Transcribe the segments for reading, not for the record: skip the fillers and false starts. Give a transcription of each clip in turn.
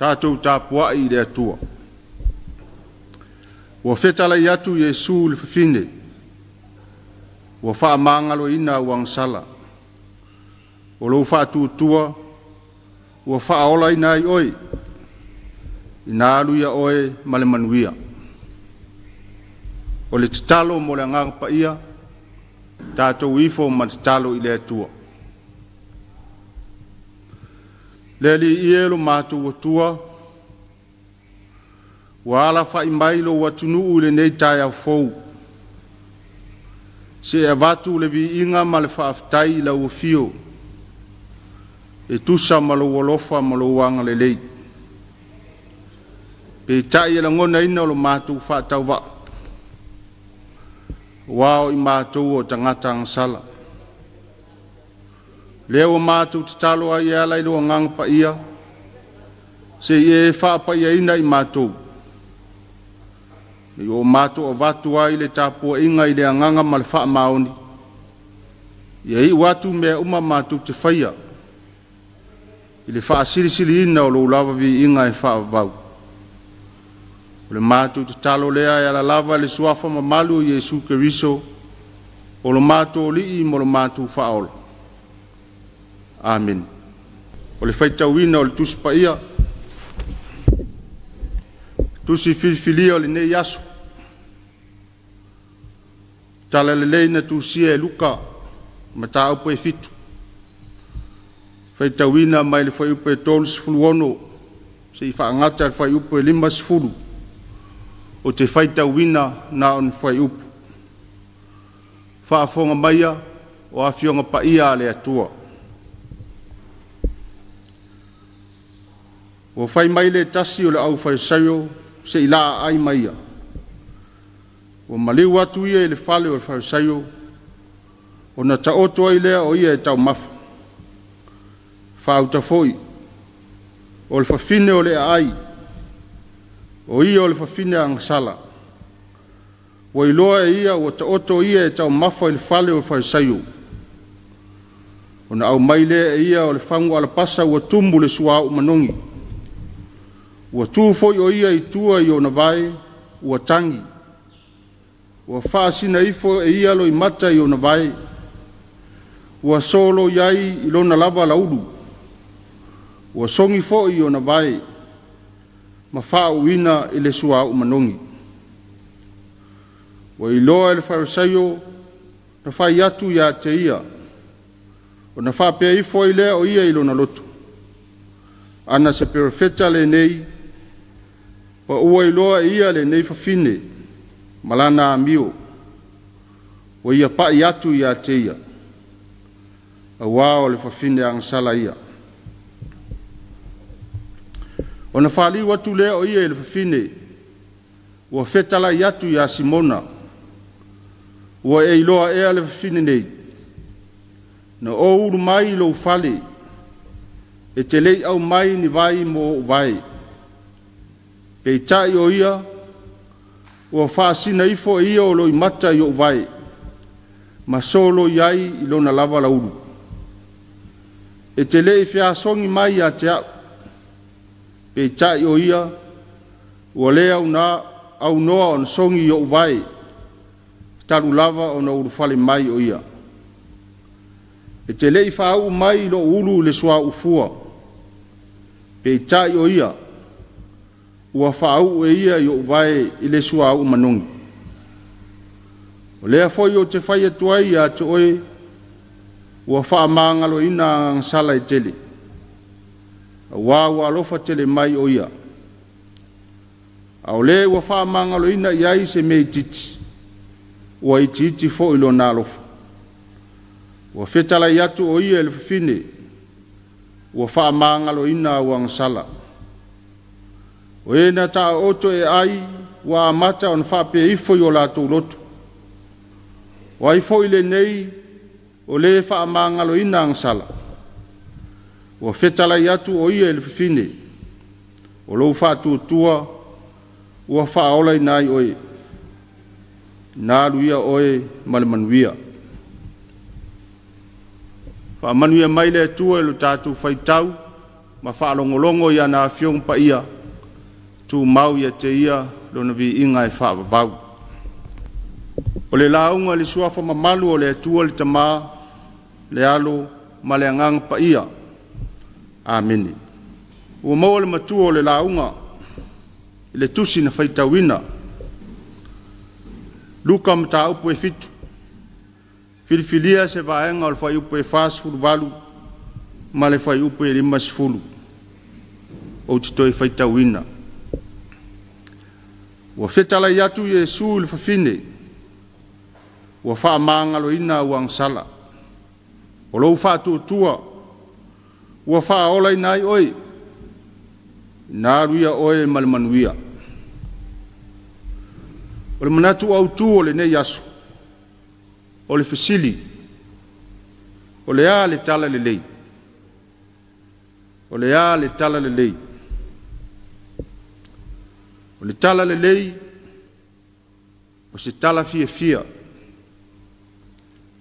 Tatou tapuai i le Atua. Ua fetalai atu Iesu i le fafine, ua faamagaloina au agasala. O lou faatuatua ua faaolaina ai oe, ina alu ia oe ma le manuia. O le tatalo mo le Agaga Paia, tatou ifo ma tatalo i le Atua. Le Alii e lo matou Atua, ua alafai mai lou atunuu i lenei taeao fou, se avatu le viiga ma le faafetai i lau afio, e tusa ma lou alofa ma lou agalelei. Peitai e lagonaina lo matou faatauvaa, ua o i matou o tagata agasala. Lea ua matou tatalo ai e ala i lou Agaga Paia, se i e faapaiaina i matou, i o matou avatu ai le tapuaiga i le agaga ma le faamaoni, ia iu atu mea uma matou te faia, i le faasilisiliina o lou lava viiga e faavavau. O le matou tatalo lea e ala lava i le suafa mamalu o Iesu Keriso, o lo matou Alii ma lo matou Faaola. Amene. O le faitauina o le Tusi Paia, tusi filifilia o lenei aso, Talalelei na tusia e Luka, mataupu e 7, faitauina mai le fuaiupu e 36 seia faagata le fuaiupu e 50, ou te faitauina na o ni fuaiupu. Faafofoga maia o Afioga Paia a le Atua. Ua fai mai le tasi o le aufaisaio se i laaai mai ia. Ua maliu atu ia i le fale o le Farisaio, ona taoto ai lea o ia e taumafa. Faauta foi, o le fafine o le aai, o ia o le fafine agasala. Ua iloa e ia ua taoto ia e taumafa i le fale o le Farisaio. Ona aumai lea e ia o le fagu alapasa ua tumu le suauu manogi. Ua tu foi o ia i tua i ona vae, ua tagi. Ua faasina ifo e ia loimata i ona vae. Ua soloi ai i lona lava laulu. Ua sogi foi i ona vae, ma faauuina i le suauu manogi. Ua iloa e le Farisaio na fai atu ia te ia, ona faapea ifo ai lea o ia i lona loto, ana se perofeta lenei, pa ua iloa e ia lenei fafine ma lana amio, ua ia pai atu ia te ia, auā o le fafine agasala ia. Ona faliu atu lea o ia i le fafine, ua fetalai atu ia Simona, ua e iloa ea le fafine nei, na ou ulu mai i lou fale, e te le i aumai ni vai mo ou vae. Peitai o ia, ua faasina ifo e ia o loimata i ou vae, ma soloi ai i lona lava laulu. E te le i feasogi mai ia te au, peitai o ia, ua le aunoa ona sogi i ou vae, talu lava ona ulufale mai o ia. E te le i faauu mai i lou ulu i le suauu fua, peitai o ia, ua faauu e ia i ou vae i le suauu manogi. O lea foi ou te fai atu ai ia te oe, ua faamagaloina agasala e tele, auā ua alofa tele mai o ia. A o le ua faamagaloina i ai se mea itiiti, ua itiiti foi lona alofa. Ua fetalai atu o ia i le fafine, ua faamagaloina au agasala. O e na taooto e ai, ua amata ona faapea ifo i o latou loto. O ai foi lenei o le faamagaloina agasala? Ua fetalai atu o ia i le fafine, o lou faatuatua ua faaolaina ai oe. Na alu ia oe ma le manuia. Faamanuia mai le Atua i lo tatou faitau ma faalogologo i ana Afioga Paia, tumau ia te Ia Lona viiga e faavavau. O le lauga i le Suafa mamalu o le Atua le Tama, le Alo ma le Agaga Paia. Amene. Ua maua le matua o le lauga i le tusi na faitauina. Luka mataupu e 7. Filifilia se vaega o le fuaiupu e 48 ma le fuaiupu e 50. Ou te toe faitauina. Ua fetalai atu Iesu i le fafine, ua faamagaloina au agasala. O lou faatuatua ua faaolaina ai oe, na alu ia oe ma le manuia. O le manatu autu o lenei aso, o le fesili, o le a le tala lelei? O le a le tala lelei? O le tala lelei, o se tala fiafia,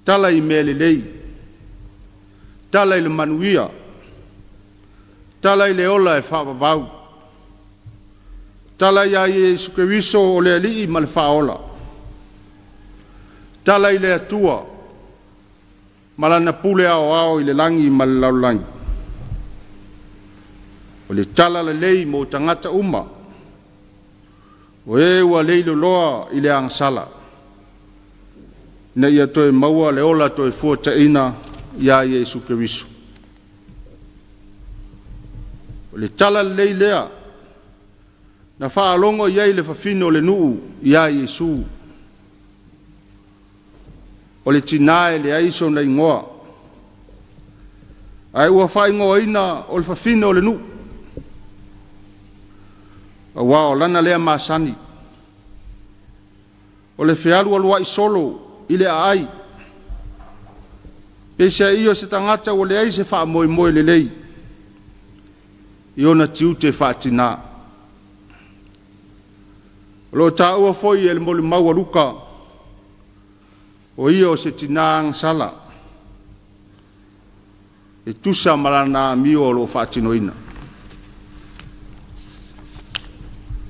tala i mea lelei, tala i le manuia, tala i le ola e faavavau, tala ia Iesu Keriso o le Alii ma le Faaola, tala i le Atua ma lana pule aoao i le lagi ma le lalolagi. O le tala lelei mo tagata uma, o e ua leiloloa i le agasala, ina ia toe maua le ola toe fuataina ia Iesu Keriso. O le tala lelei lea na faalogo i ai le fafine o le nuu ia Iesu. O le tinā e leai sona igoa, ae ua faaigoaina o le fafine o le nuu, auā o lana lea masani, o le fealualuai solo i le aai, peiseai o se tagata ua leai se faamoemoe lelei i ona tiute faatinā. O lo o taua foi e le molimau a Luka, o ia o se tinā agasala, e tusa ma lana amio o lo o faatinoina.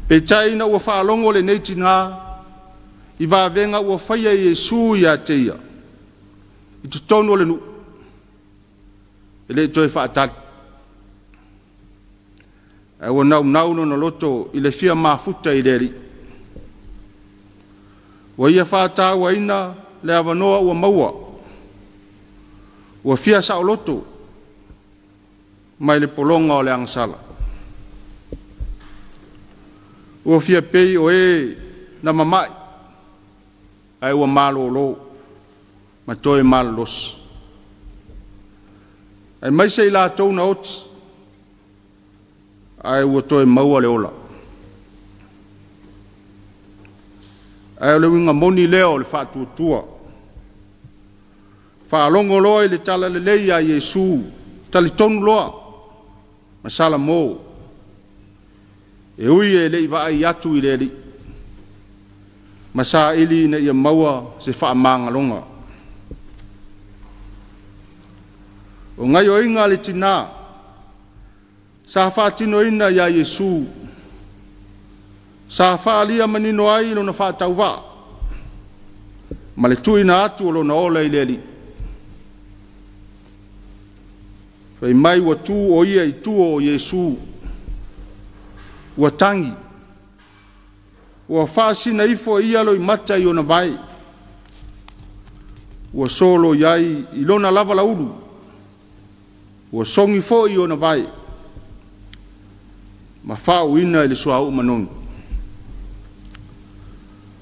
Peitai ina ua faalogo lenei tinā i vavega ua faia e Iesu ia te ia, i totonu o le nuu, e le i toe faatali, ae ua naunau lona loto i le fia mafuta i le Alii. Ua ia fatāuaina le avanoa ua maua, ua fia saoloto mai le pologa o le agasala. Ua fia pei o e na mamai, ae ua malolo ma toe malolosi. Aemaise i latou na oti, ae ua toe maua le ola. Ae o le uiga moni lea o le faatuatua. Faalogo loa i le tala lelei a Iesu, talitonu loa ma Salamo, e ui e le i vaai atu i le Alii, ma saili ina ia maua se faamagaloga. O gaioiga a le tinā, sa faatinoina ia Iesu, sa faalia manino ai lona faatauvaa, ma le tuuina atu o lona ola i le Alii. Fai mai ua tu o ia i tua o Iesu, ua tagi, ua faasina ifo e ia loimata i ona vae, ua solo i ai i lona lava laulu, ua sogi foi i ona vae, ma faauuina i le suauu manogi.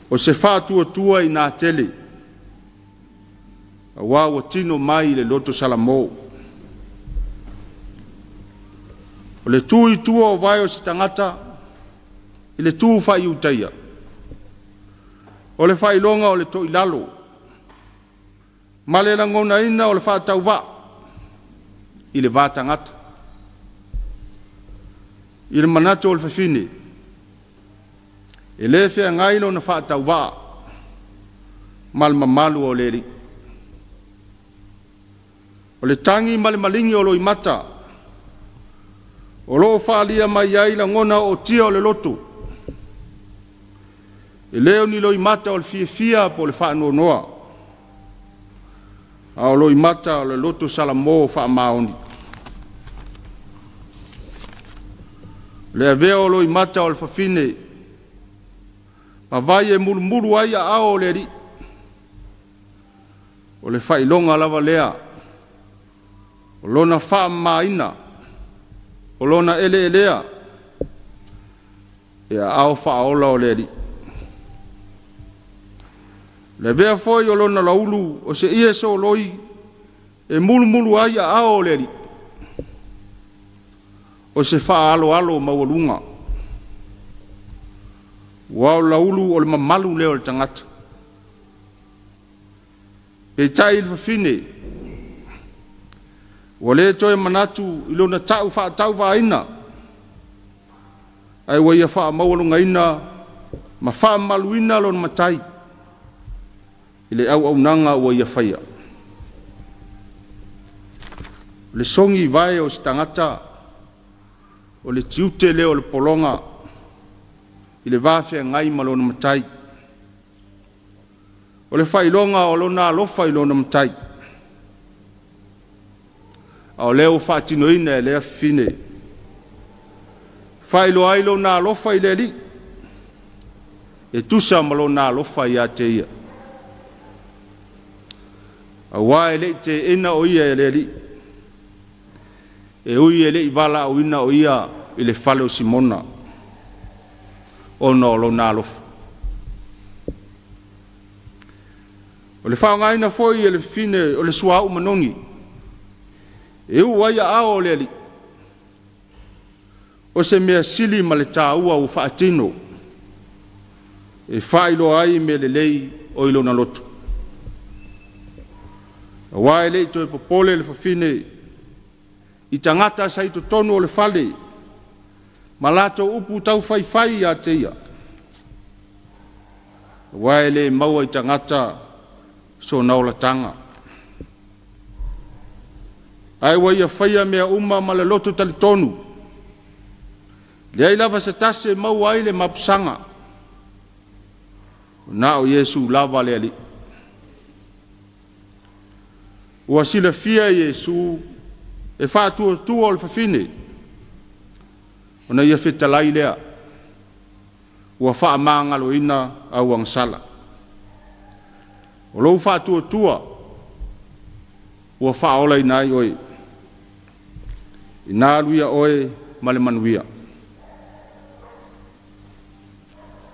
O se faatuatua i nā tele, auā ua tino mai i le loto Salamo. O le tu i tua o vae o se tagata i le tu faaiutaia, o le faailoga o le toilalo, ma le lagonaina o le faatauvaa i le va tagata. I le manatu o le fafine, e le feagai lona faatauvaa ma le mamalu o le Alii. O le tagi ma le maligi o loimata, O loo faaalia mai ai lagona ootia o le loto, e le o ni loimata o le fiafia po o le faanoanoa, a o loimata o le loto salamo faamaoni. O le avea o loimata o le fafine ma vai e mulumulu ai aao o le alii, o le faailoga lava lea o lona faamamaina, o lona eleelea e aao faaola o le Alii. O le avea foi o lona laulu o se ie soloi e mulumulu ai aao o le Alii, o se faaaloalo maualuga, ua o laulu o le mamalu lea o le tagata. Peitai le fafine, ua le toe manatu i lona tau faatauvaaina, ae ua ia faamaualugaina ma faamamaluina lona matai i le auaunaga ua ia faia. O le sogi vae o se tagata, o le tiute lea o le pologa i le va feagai ma lona matai. O le faailoga o lona alofa i lona matai. A o lea ua faatinoina e lea fafine, faailoa ai lona alofa i le Alii, e tusa ma lona alofa ia te ia. Aua e le i teena o ia e le Alii, e ui e le i valaauina o ia i le fale o Simona, ona o lona alofa. O le faaaogaina foi e le fafine o le suauu manogi, e uu ai aao o le Alii, o se mea sili ma le taua ua faatino, e faailoa ai mea lelei o i lona loto. Aua e le i toe popole le fafine i tagata sa i totonu o le fale, ma latou upu taufaifai ia te ia, aua e le maua i tagata sona olataga. Ae ua ia faia mea uma ma le loto talitonu, leai lava se tasi e maua ai le mapusaga, na o Iesu lava le Alii. Ua silafia e Iesu e faatuatua o le fafine, ona ia fetalai lea, ua faamagaloina au agasala. O lou faatuatua ua faaolaina ai oe, ina alu ia oe ma le manuia.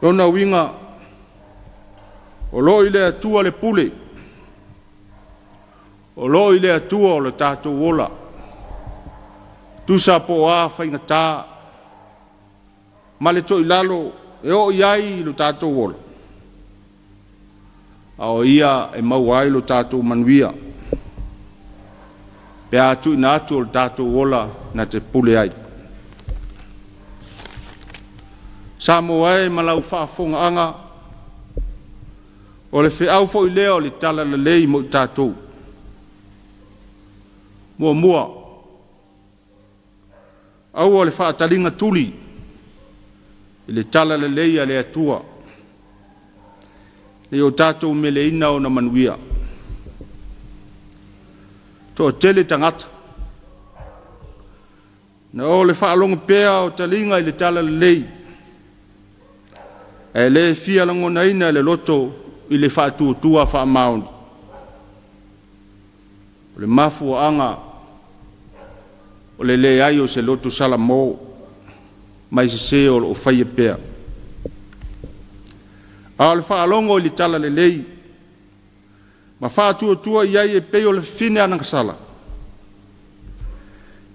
Lona uiga, o lo o i le Atua le pule, o lo o i le Atua o le tatou ola, tusa po o a faigata ma le toilalo e oo i ai lo tatou ola, a o ia e maua ai lo tatou manuia, pe a tuuina atu o le tatou ola na te pule ai. Samoa e ma lau faafofogaaga, o le feau foi lea o le talalelei mo i tatou. Muamua, aua le faataliga tuli i le talalelei a le Atua, ne i o tatou meleina ona manuia. Toatele tagata, na o le faalogo pea o taliga i le talalelei, ae le fia lagonaina e le loto i le faatuatua faamaoni. O le mafuaaga o le leai o se loto salamo mai sese o loo faia pea. A o le faalogo i le talalelei ma faatuatua i ai e pei o le fafine anagasala,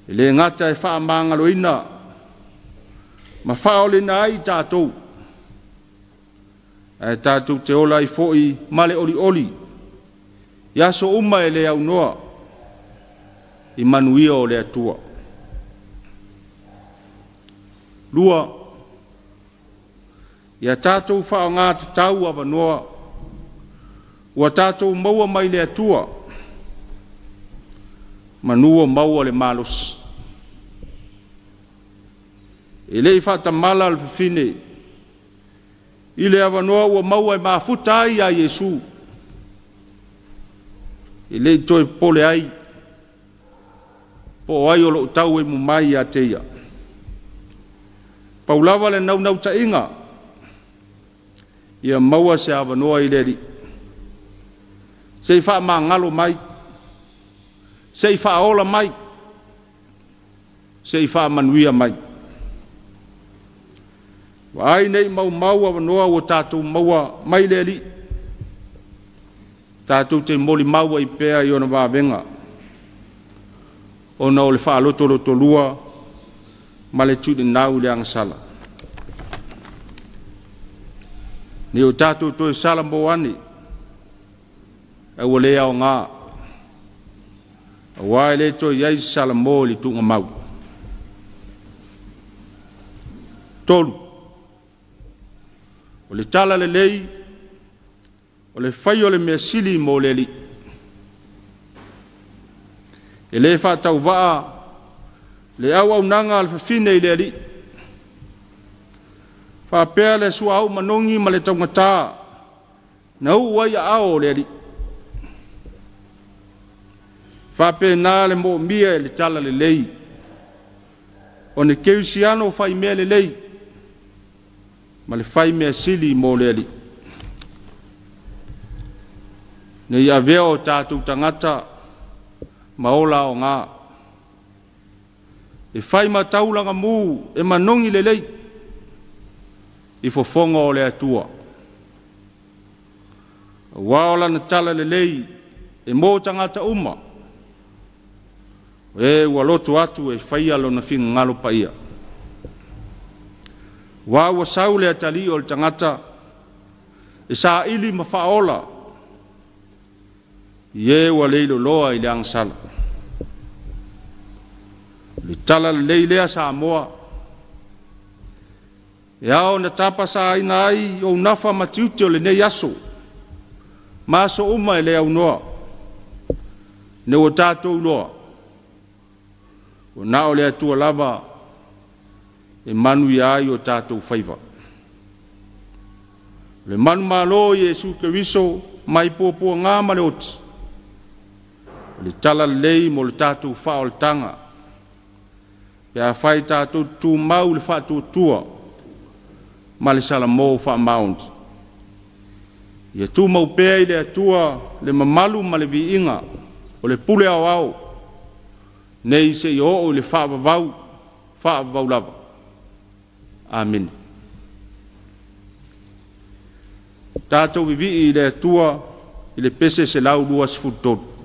e le gata e faamagaloina ma faaolaina ai tatou, ae tatou te ola ai foi ma le olioli i aso uma e le aunoa i manuia o le Atua. 2, ia tatou faaaoga tatau avanoa ua tatou maua mai le Atua, manu o maua le malosi. E le i faatamala le fafine i le avanoa ua maua e mafuta ai ia Iesu. E le i toe popole ai po o ai o lo o tauemu mai ia te ia. Pau lava le naunautaiga, ia maua se avanoa i le Alii, se i faamagalo mai, se i faaola mai, se i faamanuia mai. Vaai ne i maumau avanoa ua tatou maua mai le Alii, tatou te molimau ai pea i ona vavega, ona o le faalotolotolua ma le tulinau i le agasala. Ne i o tatou toe salamo ane, ae ua le aoga, aua e le toe i ai se salamo i le tuugamau. 3. O le tala lelei, o le fai o le mea sili mo le Alii. E le faatauvaa le auaunaga a le fafine i le Alii. Faapea le suauu manogi ma le taugata na uu ai aao o le Alii. Faapena le moomia e le tala lelei, o ni kerisiano fai mea lelei ma le fai mea sili mo le Alii. Ne i avea o tatou tagata ma ola aoga, e fai ma taulaga mu e manogi lelei i fofoga o le Atua. Aua o lana tala lelei e mo tagata uma, o e ua loto atu e faia lona finagalo paia. Aua ua sau le atalii o le tagata e saili ma faaola i e ua leiloloa i le agasala. O le tala lelei lea Samoa, e ao ona tapasaina ai ou nafa ma tiute o lenei aso, ma aso uma e le aunoa, ina ua tatou iloa, ua na o le Atua lava e manuia ai o tatou faiva. O le manumalo o Iesu Keriso mai puapuaga ma le oti, o le tala lelei mo le tatou faaolataga, pe afai tatou tumau le faatuatua ma le salamo faamaoni. Ia tumau pea i le Atua le mamalu ma le viiga o le pule aoao, nei seia oo i le faavavau, faavavau lava. Amene. Tatou vivii i le Atua i le pese 123.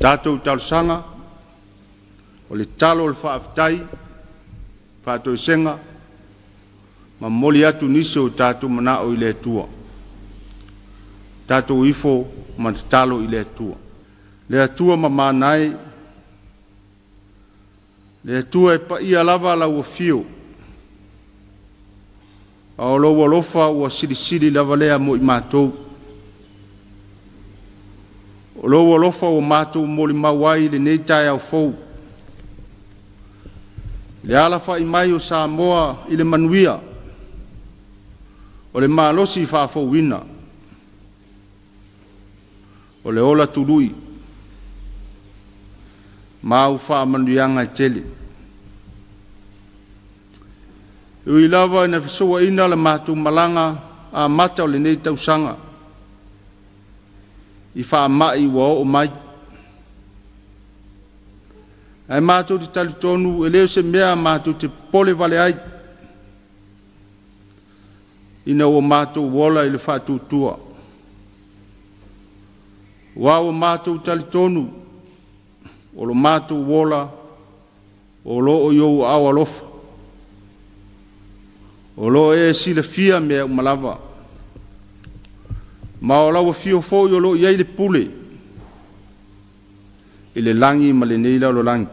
Tatou talosaga, o le talo o le faafetai, faatoesega, ma momoli atu nisi o tatou manao i le Atua. Tatou ifo ma tatalo i le Atua. Le Atua mamana e, le Atua e paia lava lau afio, a o lou alofa ua silisili lava lea mo i matou. O lou alofa ua matou molimau ai i lenei taeao fou, le alafai mai o Samoa i le manuia, o le malosi faafouina, o le ola tului, ma au faamanuiaga e tele. E ui lava ina fesouaina la matou malaga amata o lenei tausaga i faamai ua oo mai, ae matou te talitonu e le o se mea matou te popole vale ai, ina ua matou ola i le faatuatua, aua ua matou talitonu o lo matou ola o lo o i ou aao alofa, o lo o e silafia mea uma lava, ma o lau afio foi o lo o i ai le pule i le lagi ma lenei lalolagi.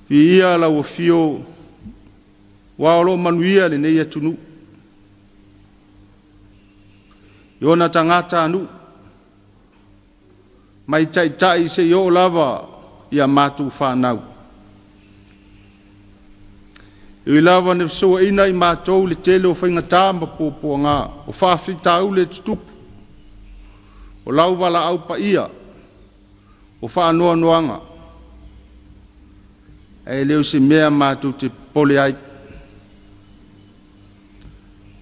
Viia lau afio, aua o lo o manuia lenei atunuu i ona tagatanuu, mai taitai seia oo lava ia matou fanau. E ui lava ina fesouaina i matou i le tele o faigata ma puapuaga, o faafitauli e tutupu, o lau valaau paia, o faanoanoaga, ae le o se mea matou te popole ai,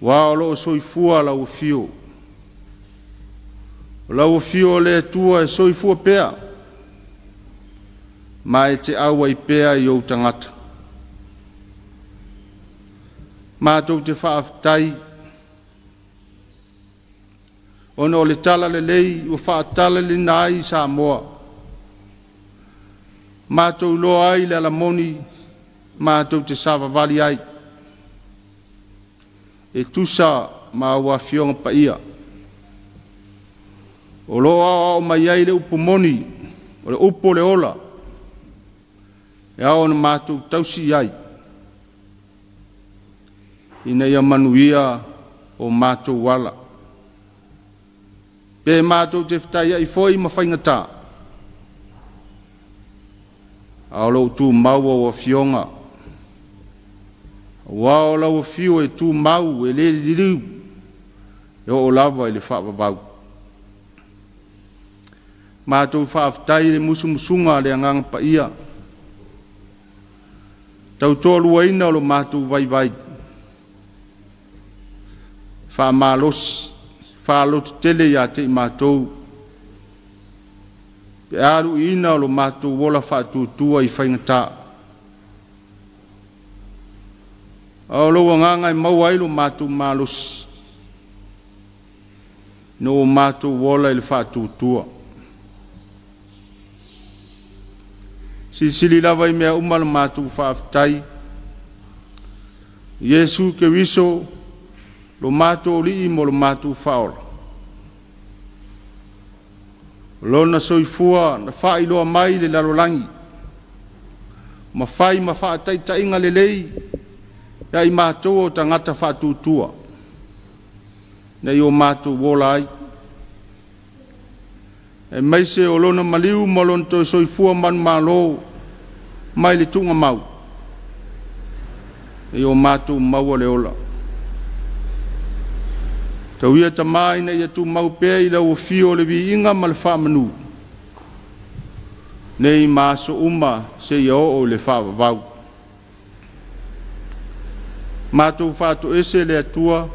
aua o lo o soifua lau afio. O lau afio o le Atua e soifua pea, ma e te auai pea i ou tagata. Matou te faafetai ona o le tala lelei ua faatalaleina ai Samoa, matou iloa ai le alamoni, matou te savavali ai, e tusa ma au afioga paia. O lo o aoao mai ai le upu moni, o le upu o le ola, e ao ona matou tausi i ai, ina ia manuia o matou ala. Pe matou te fetaiai foi ma faigata, a o lo o tumau au afioga, aua o lau afio e tumau e le liliu, e oo lava i le faavavau. Matou faafetai i le musumusuga a le Agaga Paia, tautoaluaina o lo matou vaivai, faamalosi, faalototele ia te i matou, pe a luiina o lo matou ola faatuatua i faigata. A o lou agaga e maua ai lo matou malosi, ina ua matou ola i le faatuatua. Silisili lava i mea uma le matou faafetai, Iesu Keriso, lo matou Alii mo lo matou Faaola. O lona soifua na faailoa mai i le lalolagi, ma fai ma faataitaiga lelei ia i matou o tagata faatuatua, ina ia o matou ola ai. Aemaise o lona maliu ma lona toe soifua manumalo mai le tuugamau, ina ia o matou maua le ola. Tau ia Tama ina ia tumau pea i lau afio o le viiga ma le faamanu, nei ma aso uma seia oo i le faavavau. Matou faatoese le Atua,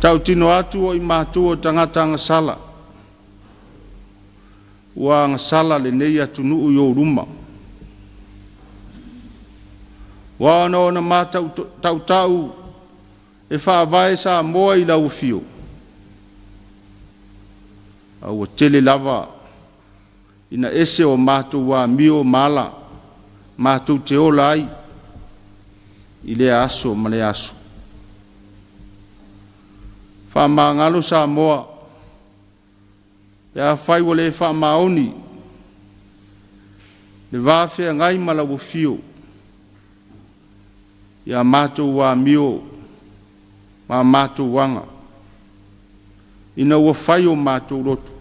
tautino atu o i matou o tagata agasala, ua agasala lenei atunuu i ou luma. Ua ona ona matautautau e faavae Samoa i lau afio. A ua tele lava ina ese o matou amio ma ala matou te ola ai i lea aso ma lea aso. Faamagalo Samoa, pe afai ua le faamaoni le va feagai ma lau afio ia matou amio ma matou aga, ina ua fai o matou loto,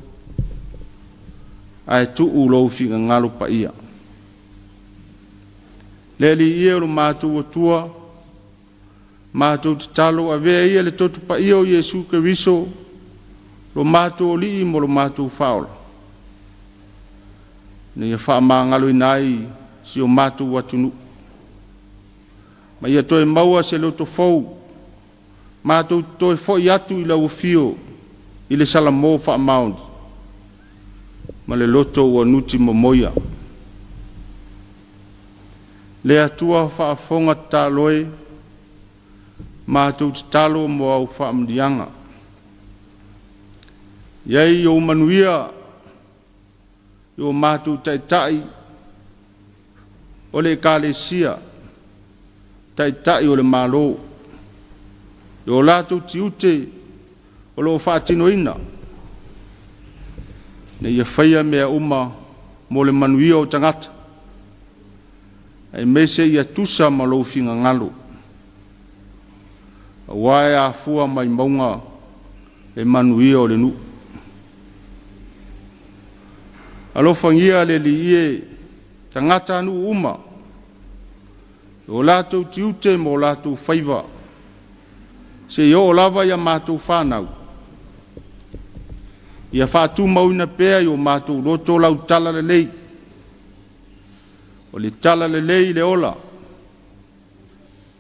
ae tuu lou finagalo paia. Le Alii e o lo matou Atua, matou tatalo, avea ia le toto paia o Iesu Keriso, lo matou Alii ma lo matou Faaola, ina ia faamagaloina ai si o matou atunuu, ma ia toe maua se loto fou, matou toe foi atu i lau afio i le Salamo faamaoni, ma le loto ua nuti momoia. Le Atua faafofoga tatalo e, matou tatalo mo au faamanuiaga. Iai ou manuia i o matou taitai o le Ekalesia, taitai o le Malo, i o latou tiute o loo faatinoina, ina ia faia mea uma mo le manuia o tagata, aemaise ia tusa ma lou finagalo, aua e afua mai mauga le manuia o le nuu. Alofagia le Alii e tagata nuu uma, o latou tiute ma o latou faiva, seia oo lava ia matou fanau, ia faatumauina pea i o matou loto lau tala lelei, o le tala lelei i le ola,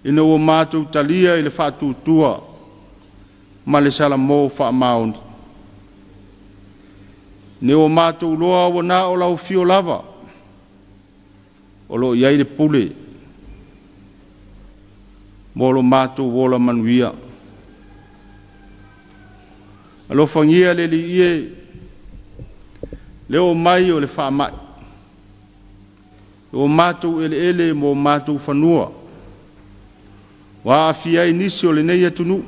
ina ua matou talia i le faatuatua ma le Salamo faamaoni. Ina ua matou iloa ua na o lau afio lava, o lo o i ai le pule mo lo matou ola manuia. Alofagia le Alii e, le oo mai o le faamai, o matou eleele mo matou fanua, ua aafia ai nisi o lenei atunuu.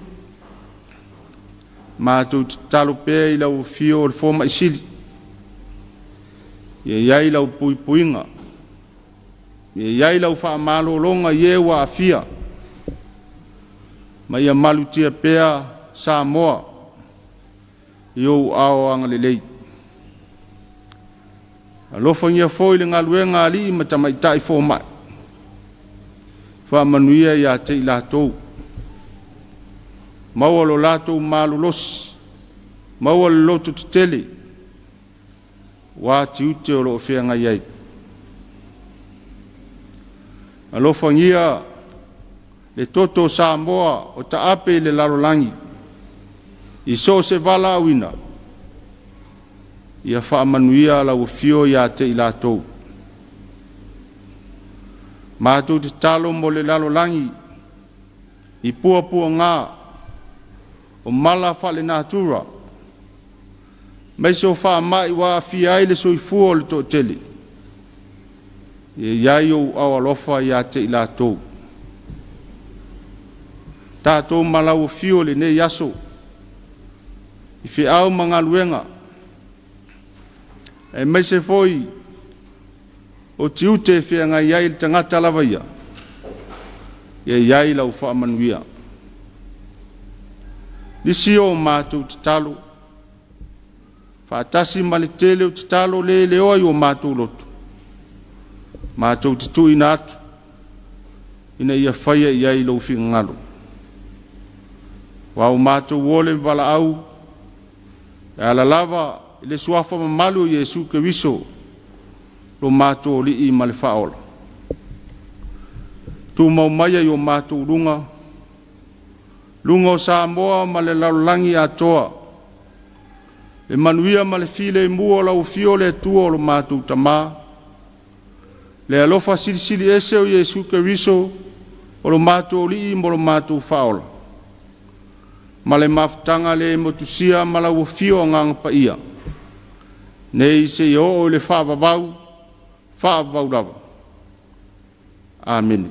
Matou tatalo pea i lau afio o le fomai sili, ia i ai lau puipuiga, ia i ai lau faamalologa i e ua aafia, ma ia malutia pea Samoa i ou ao agalelei. Alofagia foi le galuega a alii ma tamaitai fomai, faamanuia ia te i latou, maua lo latou malolosi, maua le loto tetele, ua tiute o loo feagai ai. Alofagia le toto o Samoa o taape i le lalolagi, i so o se valaauina, ia faamanuia lau afio ia te i latou. Matou tatalo mo le lalolagi i puapuaga o mala faalenatura, aemaise o faamai ua aafia ai le soifua o le toatele, ia i ai ou ao alofa ia te i latou. Tatou ma lau afio i lenei aso, i feau ma galuega, aemaise foi o tiute e feagai ai le tagata lava ia, ia i ai lau faamanuia. Nisi o matou tatalo, faatasi ma le tele o tatalo le leoa i o matou loto, matou te tuuina atu, ina ia faia i ai lou finagalo. Ua o matou ole ma valaau, e ala lava i le suafa mamalu o Iesu Keriso, lo matou Alii ma le Faaola. Tumau maia i o matou luga, luga o Samoa ma le lalolagi atoa, le manuia ma le filemu o lau afio le Atua o lo matou Tamā, le alofa silisili ese o Iesu Keriso, o lo matou Alii ma lo matou Faaola, ma le mafutaga le motusia ma lau afio Agaga Paia, Nei seia oo i le faavavau, faavavau lava. Amene.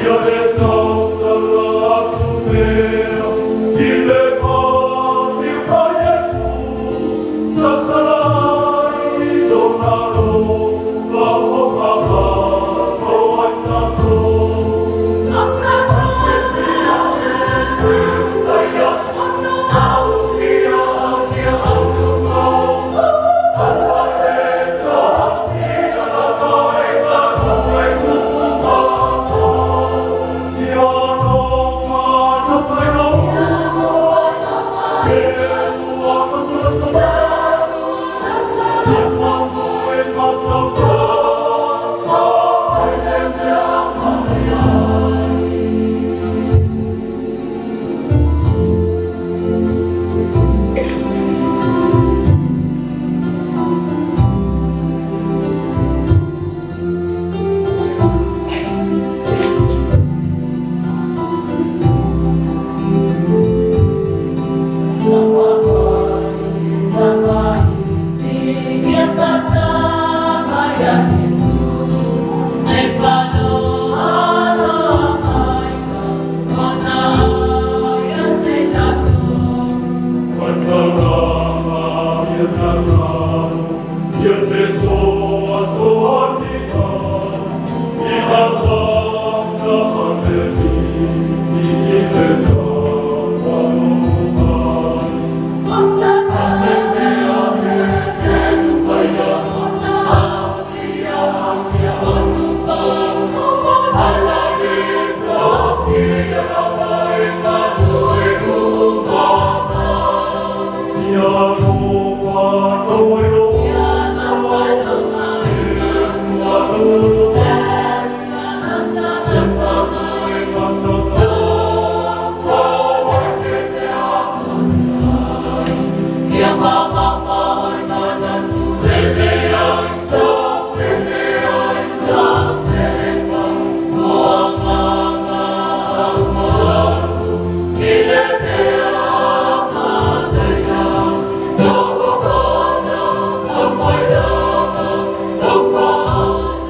Io